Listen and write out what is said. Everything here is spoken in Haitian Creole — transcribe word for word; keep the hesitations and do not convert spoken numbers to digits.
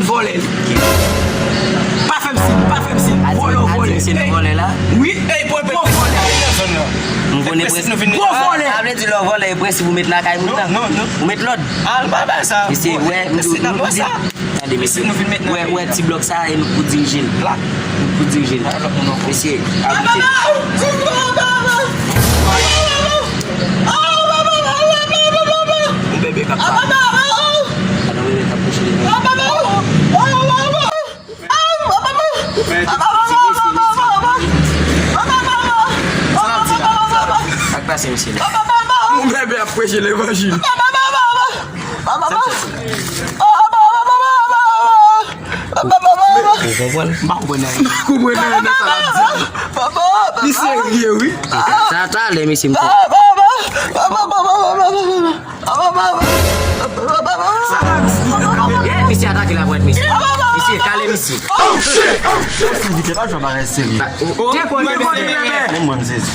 Vòlè li. Pa fè m sin, pa fè m sin. Vòlè, vòlè. Misye nan vòlè la. Wi, ey, pwen, pwen, pwen, vòlè. M konnen prensip nou vin mete la. Gwo vòlè. Sa vle di lè w vòlè, e prensip ou met lakay moun nan. Non, non, non. Ou met lòd. Al pa bay sa. Mesye, wè, m di, m di, tande, mesye. Wè, wè, ti blòk sa, e nou pou dirije l. Nou pou dirije l. Mesye, aplike. Yon bebe k ap pale. Adan bebe k ap kouche devan. Sa l ap di la. Sa k pase, mesye la? Yon bebe ap preche levanjil. Ou konprann? M pa konprann anyen nan sa l ap di a. Li serye, wi. Sa, sa talè, mesye, m konprann. Sa l ap di a. Yeah, misye atake lapwèt, mesye. Misye, kale misye. Oh, shit! Oh, shit! Silvouplè, pa jwe bagay serye. Te konn bebe. Men mwen, m sezi.